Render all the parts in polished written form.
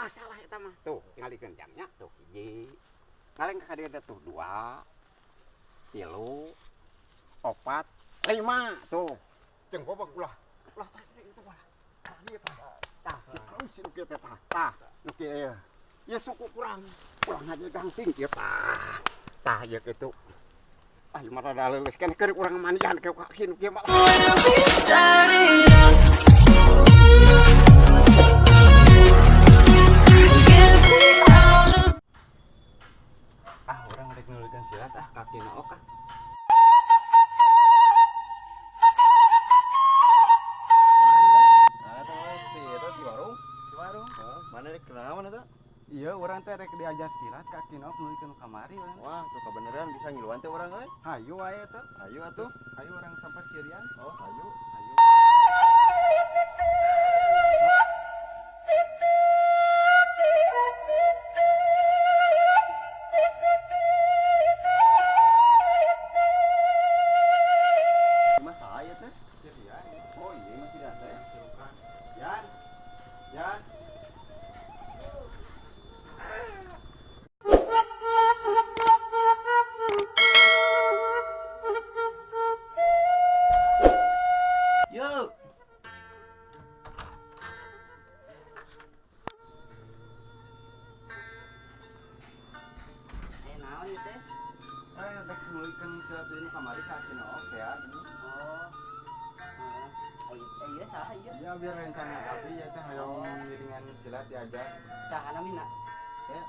Ulah salah eta mah. Tuh, tingalikeun jangnya tuh hiji. Ngaleng ka dieu tuh 2 3 4 5 tuh. Jeung bobok ulah. Ulah tah itu ulah. Tah ieu tah. Tah, terus nu kieu teh tah. Tah, nu kieu. Ieu suku kurang. Kurang aja gangting kieu tah. Tah ieu kitu. Ah, ieu mah rada leuleus kan keur urang mandian ke kaki nu kieu mah. Ah, urang rek nuluykeun silat ah kaki na ok ah. Di warung. Di warung. Mana rek kenaon eta? Iya, urang teh rek diajar silat ka Aki Nook nuluykeun kamari urang. Wah, tuh kebeneran bisa ngiluan teh urang euy. Hayu wae teh. Hayu atuh. Hayu urang sampai sirian. Oh, hayu. Hayu. Mas saya teh. Sirian. Oh iya masih ada teh. Yan. Yan. Yo. Naon ieu teh? Rek nuluykeun silat deui nu kamari ka Aki Nook teh ya. Oh. Heeh. Iya saha ieu? Iya biar rencana abdi ya teh hoyong ngiringan silat diajar. Saha namina? Ya.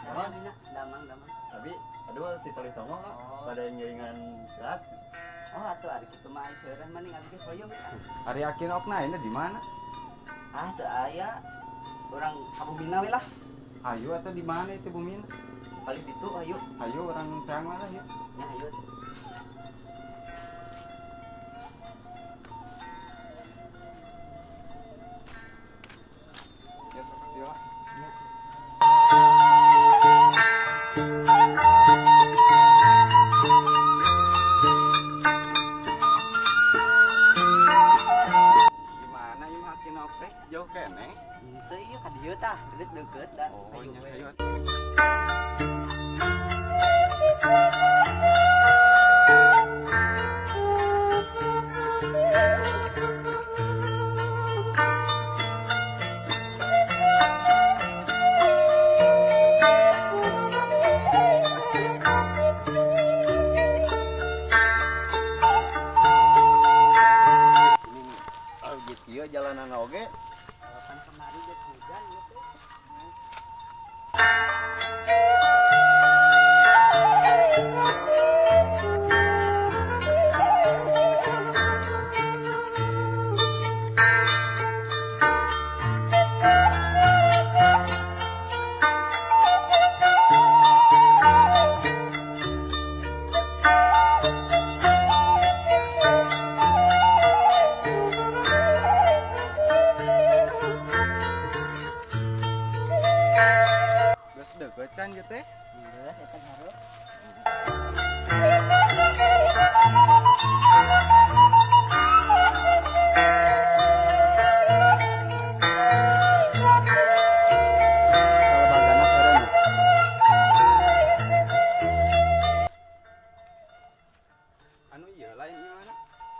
Saha namina? Damang, damang. Abi, aduh ti toli tongo pada ngiringan silat. Oh, atuh ari kitu mah seureun mah ning abdi ge hoyong. Ari Aki Nook na ini di mana? Ah, teu aya. Urang ka bumina we lah. Ayo atuh di mana itu bumina? Paling ditu ayo. Ayo urang teang lah ya. Nya ayo. Ya sok atuh lah. Nya. Di mana ieu mah Aki Nook teh? Jauh keneh. Henteu ieu ka dieu tah, geus deukeut da. Oh, Ayo nya we. ayo. Ini kalau gitu ieu jalanan oge. Kan kemari geus hujan ieu teh. Geus deukeut can ieu teh. Geus eta hareup. Kalebagana seureun. Anu ieu lain ieu mana?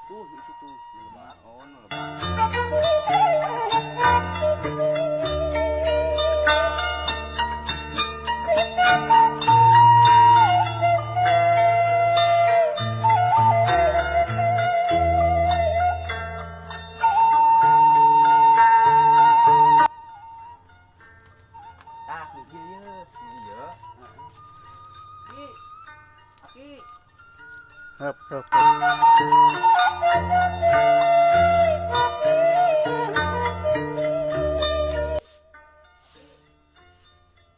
Tuh itu tuh, nu lebar. Oh, nu lebar. Tah, ieu ieu. Iya. Aki. Aki. Hep, hep, hep.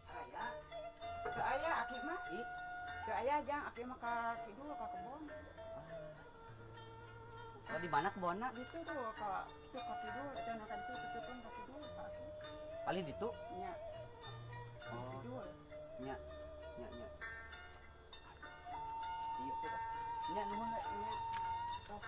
Aya. Teu aya aki mah. Ih, Teu aya jang aki mah ka kidul ka kebon. Oh, di mana kebonna? Gitu tuh ka itu ka kidul eta nu kan tutupkeun ka kidul ka aki. Paling ditu. Nya. Oh. Kidul. Nya. Nya, nya. Iya, teh. Nya nuhun we, nya. Sok.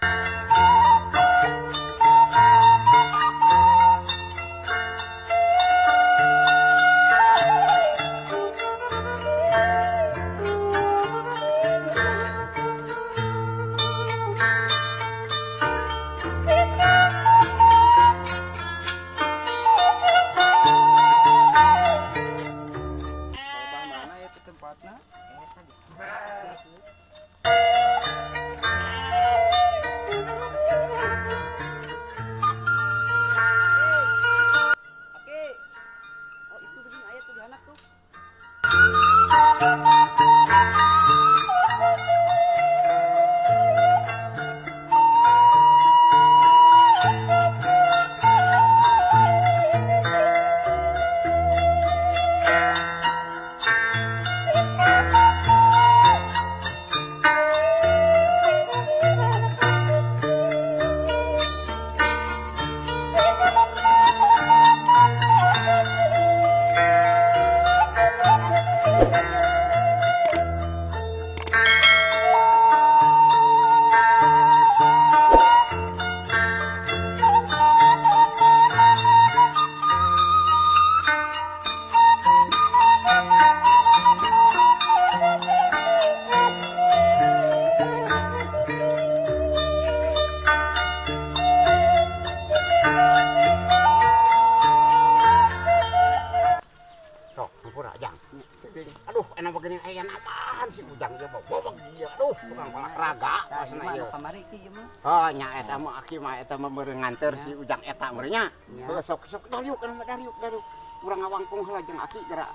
Aduh, enak begini aya apaan sih Ujang ieu bobok ieu. Aduh, tukang olahraga maksudna ieu. Kamari ki ieu mah. Oh, nya eta mah aki mah eta mah meureun nganteur si Ujang eta meureun nya. Heuh sok-sok dariuk kana dariuk dariuk. Urang ngawangkung heula jeung aki geura.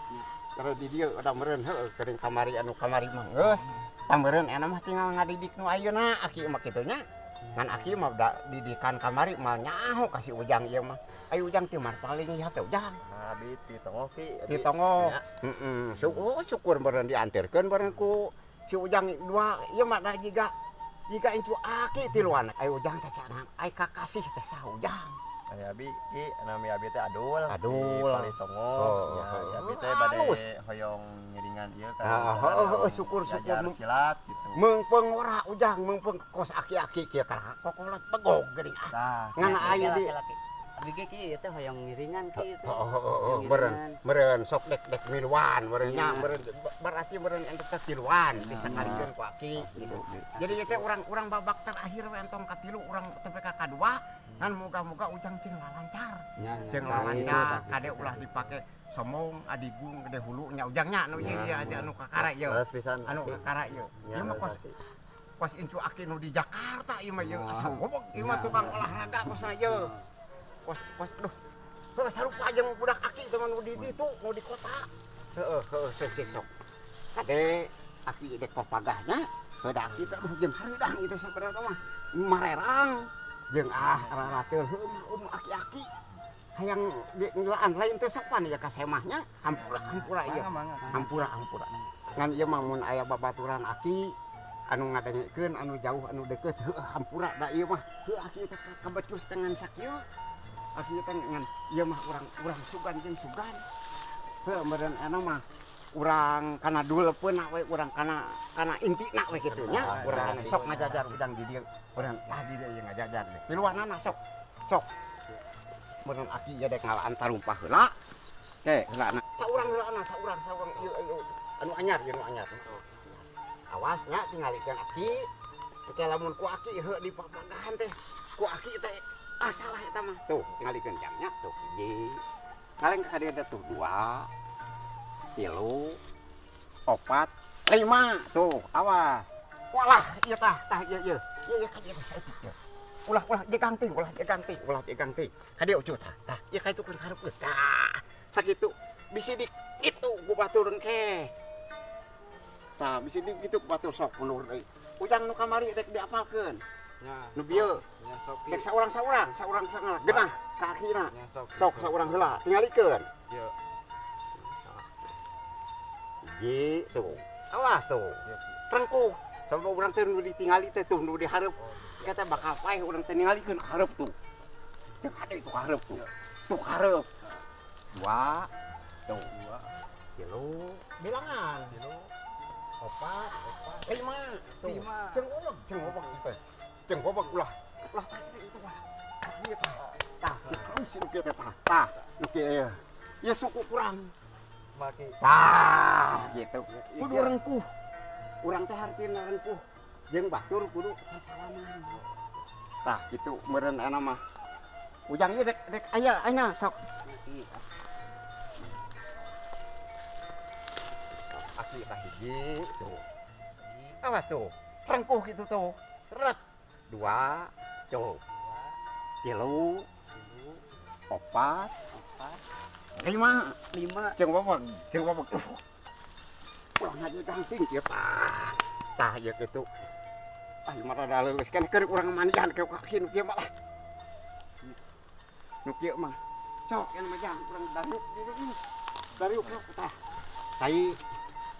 Geura di dieu udah meureun heuh geuring kamari anu kamari mah geus. Tah meureun eta mah tinggal ngadidik nu ayeuna aki mah kitu nya. Ngan aki mah didikan kamari mah nyaho ka si Ujang ieu mah. Ayo Ujang teh mah paling ieu teh Ujang. Abi ti tongoh ki. Ti tongoh. Heeh. Syukur meureun dianterkeun meureun ku si Ujang dua ieu mah da jiga incu aki tiluan. Ayo Ujang teh kana ai kakasih teh saha Ujang. Ai abi ki nami abi teh Adul. Adul. Di tongoh. Ya abi teh bade hoyong ngiringan ieu ka. Heeh, syukur syukur silat gitu. Meungpeung ora Ujang, meungpeung kos aki-aki kieu kana kokolot begog geuning ah. Ngan aya di Abi ge ki ieu teh hoyong ngiringan ki ieu teh. Heeh, meureun meureun sok dek-dek miluan meureun nya meureun berarti meureun ente teh tiluan bisa kalikeun ku aki gitu. Jadi ieu teh urang-urang babak terakhir we entong ka tilu urang tepi ka kadua ngan moga-moga Ujang cing lalancar. Cing lalancar kade ulah dipake sombong adigung gede hulu nya Ujang nya anu ieu ieu aja anu kakara ieu. Anu kakara ieu. Ieu mah kos incu aki nu di Jakarta ieu mah ieu asa gobog ieu mah tukang olahraga kosna ieu. Kos kos aduh. Heuh sarupa jeung budak aki teh nu di ditu nu di kota. Heuh heuh sok. Kade aki dek papagahnya, heuh da aki teh aduh jeung hareudang ieu teh sabenerna mah marerang jeung ah rarateul heuh mah aki-aki. Hayang ngelaan lain teh sopan ya ka semahnya, hampura hampura ieu. Hampura hampura. Ngan ieu mah mun aya babaturan aki anu ngadengekeun anu jauh anu deukeut heuh hampura da ieu mah. Heuh aki teh kabecus teh ngan sakieu. Aki teh ngan ieu mah urang sugan jeung sugan. Heuh meureun anu mah urang kana dulepeun we urang kana intina we kitu nya. Urang sok ngajajar Ujang di dieu. Urang lah di dieu ngajajar. Tiluanana sok. Sok. Meureun aki ieu dek ngalaan tarumpah heula. Ke heulana. Saurang heulana saurang saurang ieu anu anyar ieu nu anyar. Awas nya tingalikeun aki. Teh lamun ku aki heuh di papagahan teh ku aki teh ah salah eta mah. Tuh tingalikeun jamnya tuh hiji. Kaleng ka dieu tuh 2 3 4 5 tuh awas. Walah ieu tah tah ieu ieu. Ieu ieu ka dieu saeutik ieu. Ulah ulah jegang ting, ulah jegang ting, ulah jegang ting. Ka dieu ucuh tah tah ieu ka itu keun hareupeun. Tah sakitu bisi di kitu ku baturun ke. Tah bisi di kitu ku batur sok mundur deui. Ujang nu kamari rek diapalkeun. Nu bieu. Rek saurang-saurang, saurang-saurang genah ka akina. Sok saurang heula tingalikeun. Ieu. Hiji tuh. Awas tuh. Rengkuh. Coba urang teh nu ditingali teh tuh nu dihareup. Kita bakal paeh urang teh ningalikeun ka hareup tuh. Jeung ade itu ka hareup tuh. Tuh ka hareup. 2 tuh 2 3 bilangan. 3 4 5 tuh. Jeung obog, jeung obog ieu teh. Jeung obog ulah. Ulah tah itu ulah. Ieu tah. Tah, terus nu kieu teh tah. Tah, nu kieu ieu. Ieu suku kurang. Maki. Tah, gitu. Kudu rengkuh. Urang teh hartina rengkuh. Jeung batur kudu sasalaman. Tah, kitu meureun ana mah. Ujang ieu dek dek aya aya sok. Aki tah hiji tuh. Awas tuh. Rengkuh gitu tuh. Ret. 2 tuh. 3 4 5 5 jeung bobog, jeung bobog. Ulah ngaji gangsing kieu tah. Tah ieu kitu. Ah mah rada leuleus kan keur urang mandian ke kaki nu kieu mah lah. Nu kieu mah. Sok yen mah jang urang dariuk di dariuk sok tah. Tai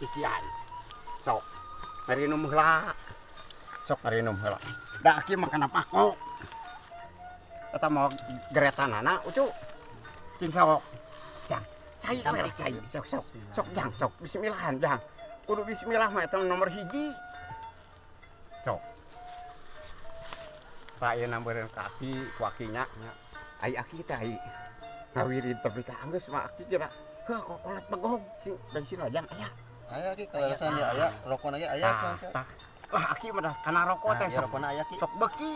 cician. Sok. Ngarinum heula. Sok ngarinum heula. Da aki mah kana pako. Eta mau geretanana ucu. Cing sok. Jang, cai we lah cai. Sok sok. Sok jang sok bismillahan jang. Kudu bismillah mah eta nomor 1. Sok. Tah ieu nambareun ka aki ku akinya. Ai aki teh ai ngawirid tapi ka anggeus mah aki kira heuh kokolet begog sing bensin jang aya. Aya ki kalarasan dia aya, rokona ge aya. Tah. Lah aki mah dah kana rokok teh sok rokona aya ki. Sok beuki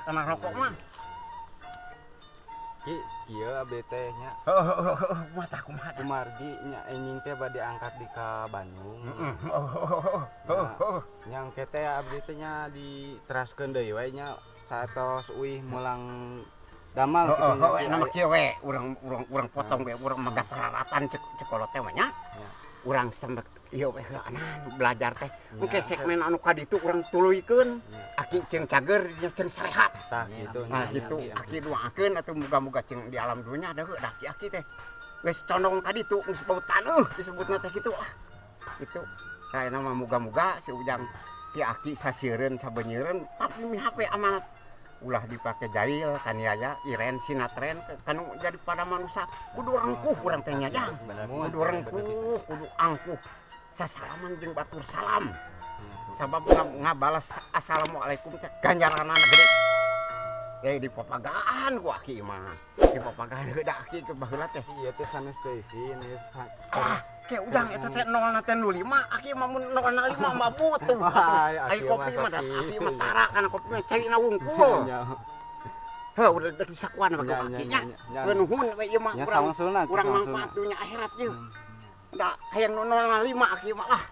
kana rokok mah. Ki kieu abdi teh nya. Heuh heuh heuh kumaha kumaha. Kumargi nya enjing teh bade angkat di ka Bandung. Heeh heuh heuh heuh. Nya engke teh abdi teh nya diteraskeun deui we nya saatos uih mulang damal kitu nya. Heuh heuh kieu we urang urang urang potong we urang mah gatararatan cek kolot teh mah nya. Urang sembek ieu we heulaanan belajar teh. Engke segmen anu ka ditu urang tuluykeun. Aki jeung cager jeung sarehat. Tah kitu. Nah kitu aki doakeun atuh muga-muga jeung di alam dunya da heuh da aki teh. Geus condong ka ditu geus bau taneuh disebutna teh kitu ah. Kitu. Saena mah muga-muga si Ujang ti aki sasieureun sabenyeureun tapi mihape amanat. Ulah dipake jail kaniaya iren sinatren kanu jadi pada manusia kudu rengkuh urang teh nya jang. Kudu rengkuh kudu angkuh sasalaman jeung batur salam. Sabab ngabalas assalamualaikum teh ganjaranana gede. Eh di papagaan ku aki mah. Di papagaan heuh da aki ke baheula teh. Ieu teh sanes teh isin ieu. Ah, ke ujang eta teh 0,05 aki mah mun 0,05 mah butuh. Ai kopi mah da aki mah tara kana kopi mah caina wungkul. Heuh udah disakuan mah ku aki nya. Nuhun we ieu mah urang urang manfaat dunya akhirat ieu. Da hayang 0,05 aki mah lah.